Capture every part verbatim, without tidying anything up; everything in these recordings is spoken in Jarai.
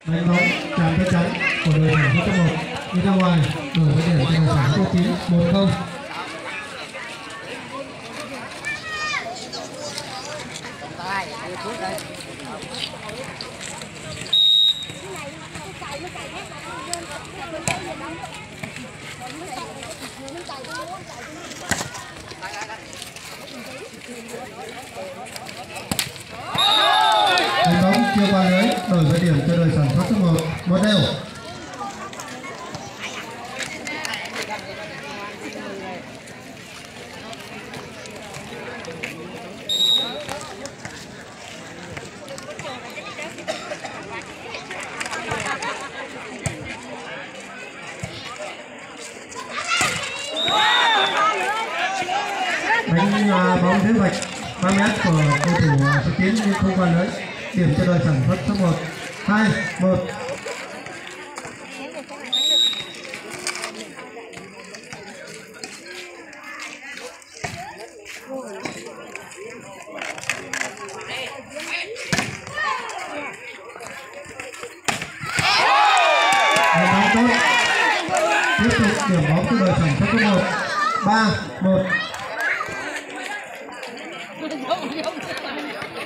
Đánh bóng chắn tay trắng của đội sản xuất số một. Đi ra ngoài, đổi với điểm cho đội sản xuất số chín, một không. Thành công, chưa qua lưới, đổi về điểm cho đội sản xuất số một, một đều. Đánh, à, bóng dưới vạch ba mét của cầu thủ, à, số chín nhưng không qua lưới. Điểm cho đội sản xuất số một. Hai một. Hai bóng tốt. Tiếp tục điểm bóng cho đội sản xuất số một. Ba một.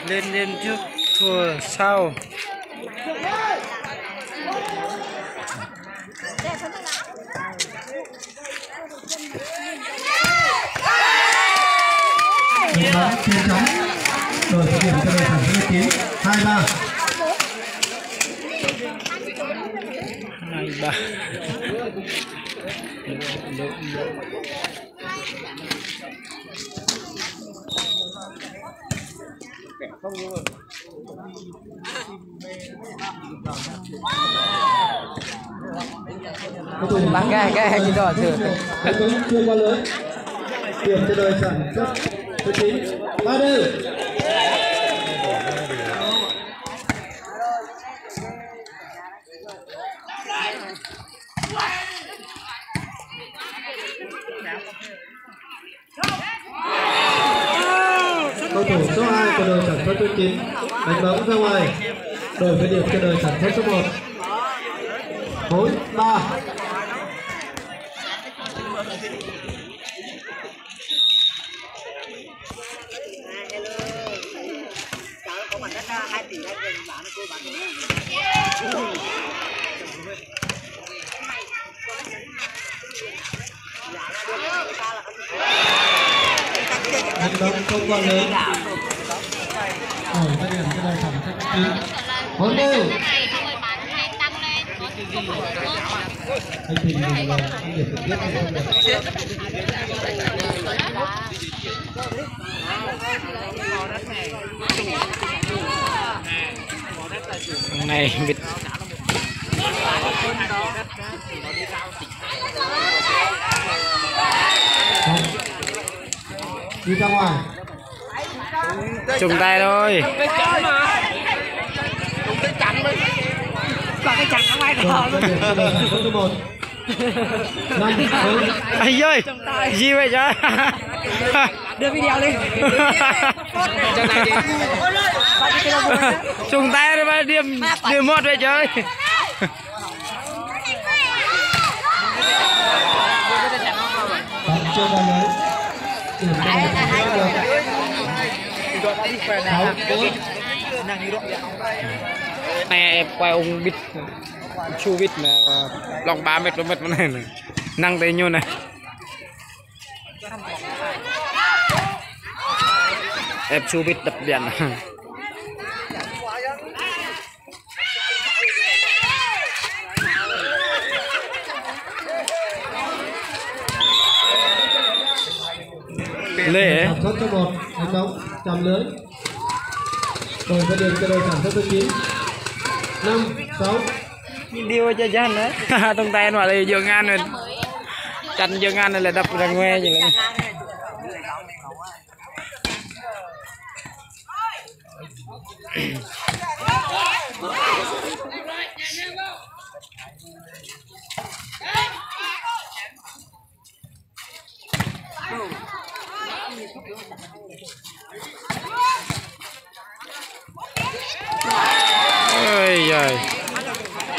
Lên lên trước thua sau. Chiến thắng. Đội số điểm cho đội sản xuất số chín. Hai ba. Hai ba. Băng gai, gai, chỉ đỏ thử. Không qua lưới. Điểm cho đội sản xuất số chín. Ba đều. Cầu thủ số hai của đội sản xuất số chín đánh bóng ra ngoài, đổi về điểm cho đội sản xuất số một. Bốn ba. Thành công, không qua lưới. Ở thời điểm cái này thẳng chắc chín. Bốn đều. Anh Thịnh thì là ăn điểm trực tiếp thì không được. Thằng này vịt. Đi ra ngoài. Chung tay thôi. Còn cái chặt ở ngoài đó. Rồi, số một. Năm, bốn. Ơi ơi, gì vậy trời? Đưa video lên. Chung tay rồi mà điểm, điểm một vậy trời. Bắn chưa vào lưới. Điểm cho đội tuyển Việt Nam. Sáu bốn. Nè, em quay ông bịt. Chu bịt nè, lòng ba mét, ba mét mà này. Năng tay ñu nè. Ép chu bịt đập điện. Lê. Sản xuất số một, thành công, chạm lưới. Đội số điểm cho đội sản xuất số chín. Năm sáu. Điều cho chăn đấy. Tông tay nó lại dường ăn rồi. Chăn dường ăn là đập ra ngoài gì là. Ơi giời.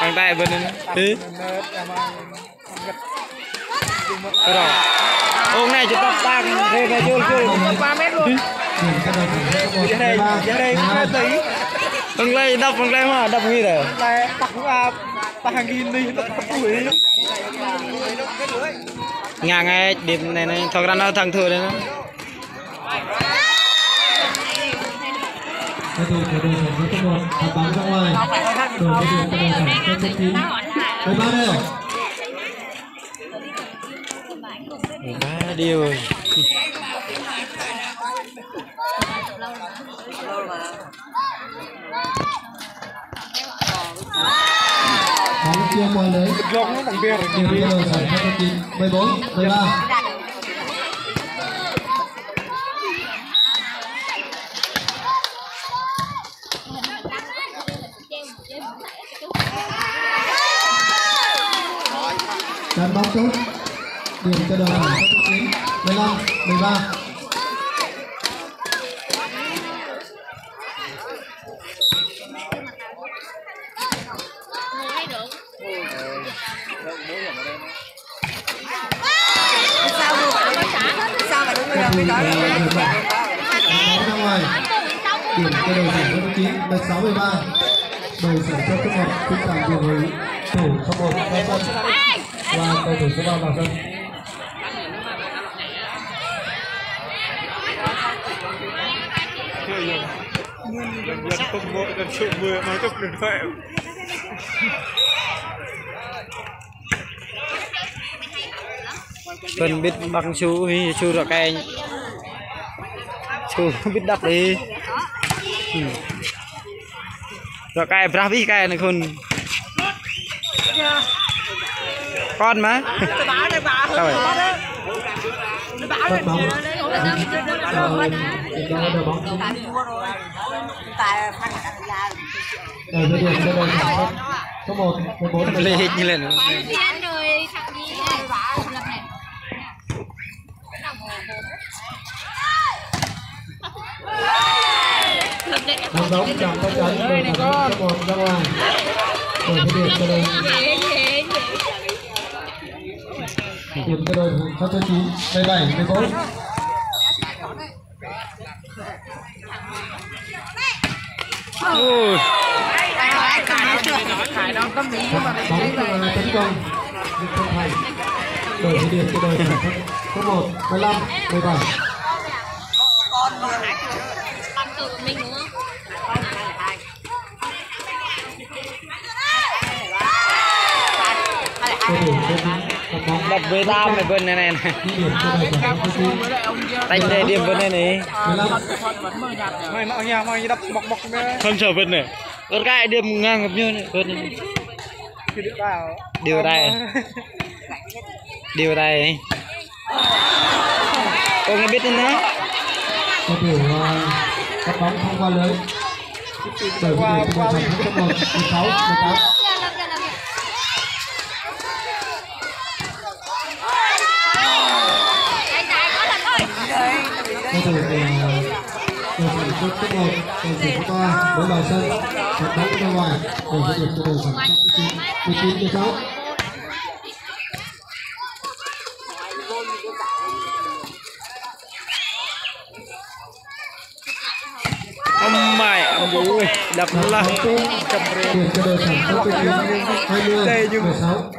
Păng đai ƀơi anŭn. Hĩ? Rồi. Ông này chỉ tập tang, thế này, chul, chul. Ông này đập, ông này mà, đập ngui rồi. Ngang ngay, điểm này này, thôi ra nó thắng thua đây nó. Cầu thủ của đội sản xuất số một, hạt bóng ra ngoài. Đội của đội sản xuất số chín. Mười ba đều. Mười ba đều. Bóng chia qua lưới. Điểm cho đội sản xuất số chín. Mười bốn, mười ba. Chắn bóng tốt. Điểm cho đội sản xuất số chín. Mười lăm, mười ba. Sao mà đúng rồi, cái đó là Bóng ra ngoài. Điểm cho đội sản xuất số chín, mười sáu mười ba. Đội sản xuất số một, Phúc Tàng Việt Hùng, thủ số một, ra sân. Và cầu thủ số ba vào sân. Khun bĭt ƀăng su hĭ, su rơkai. Su bĭt đăp hĭ. Rơkai brah bĭt kai anai khun. Con mà. Sao vậy? Phát bóng. Ờ, đội bóng. Ờ, số điểm cho đội sản xuất số một, mười bốn. Lê hít như lên. Bóng bóng chạm tay trái, đội sản xuất số một ra ngoài. Điểm số điểm cho đội. Điểm cho đội sản xuất số chín, mười bảy, mười bốn. Ui. Bóng, à, tấn công. Không thành. Đội số điểm cho đội sản xuất số một, mười lăm, mười bảy. Đập với tam này bên này này. Đánh đây điểm bên này này. Mày mạo hiểm, mày đập bọc bọc mẹ. Không sợ bên này. Con cái điểm ngang ngập như này. Bên này. Điều đây. Điều đây. Không ai biết nữa. Có thể, ờ, cắt bóng không qua lưới. Đội của đội sản xuất số một, mười sáu, mười tám. Có thể, ờ, đội sản xuất số một, đội sản xuất số ba, mới vào sân. Cắt bóng ra ngoài. Đội của đội sản xuất số chín, mười chín, mười sáu. Ông mày, ông bố ơi, đập nó là. Đây, nhưng mà sao?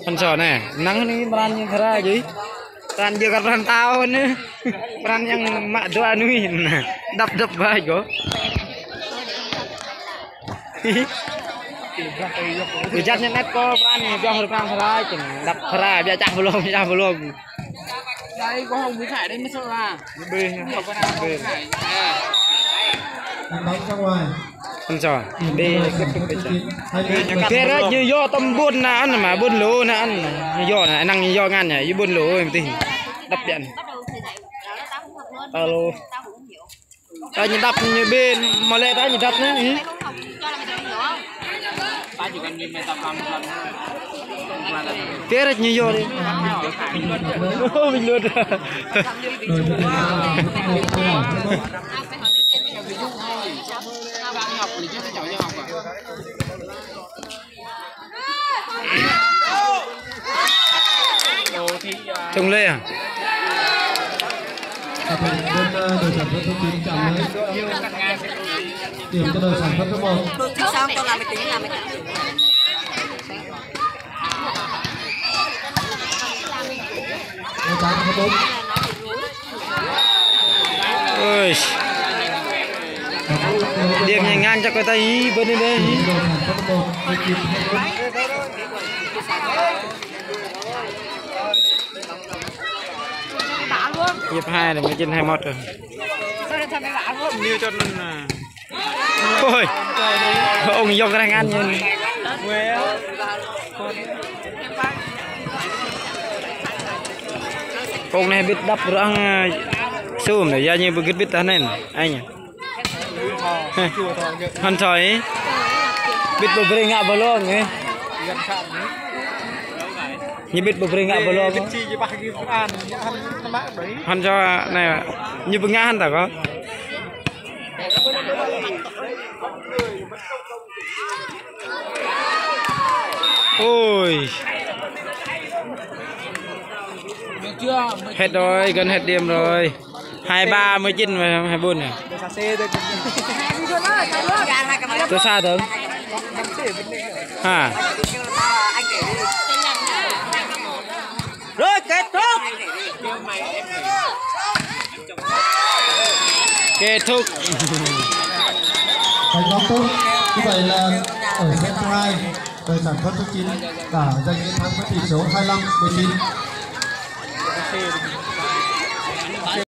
Pran sô anai, năng anai pran yang khara ji. Pran ji kar pran tao anai. Pran yang mă dua anui. Đập đập bai kơ. Ƀu jăt ñu net kơ pran ñu, pioh pran khara čing. Đập khara, biă čah blom, čah blom. Đây, có hông bí khải đây mới sợ à. Bê, bê. Ăn bóng ra ngoài. Ăn sao? Bê, bê. Bê rơ̆t ñu yua tơm ƀôn anai ăn mă, ƀôn lô anai ăn. Yua anai, năng yua ngăn anai, yua ƀôn lô, ơi, mơ̆ tih. Đập điện. Alo. Ơ, ñu đăp ñu ƀing, mă lĕ ta ñu đăp anai, ih. Tơl ñu yua đi. Ơ, ƀing lŭt. Tung lê à? Cặp bên, ờ, đội sản xuất số chín chạm lưới. Điểm cho đội sản xuất số một. Đội tám số bốn. Ôi. Điểm nhảy ngang chắc có tay ý, bên đây đây. Hiệp hai rồi, mười chín hai mốt rồi. Ôi, ông dốc ra ngăn nhìn. Ông này bịt đắp răng, à, sum này, ya như bịt bịt ta nên, anh. Hăn soi. Bịt bơbrê ngă bơlông, eh. Ñu bịt bơbrê ngă bơlông. Hăn soi, anai, ñu bơngă hăn ta kơ. Ôi. Hết rồi, gần hết điểm rồi. Hai ba mười chín mà hai bốn này. Tôi xa tưởng. Ha. Rồi, kết thúc. Kết thúc. Thành công tốt. Như vậy là ở set thứ hai, đội sản xuất số chín đã giành chiến thắng với tỷ số hai lăm mười chín.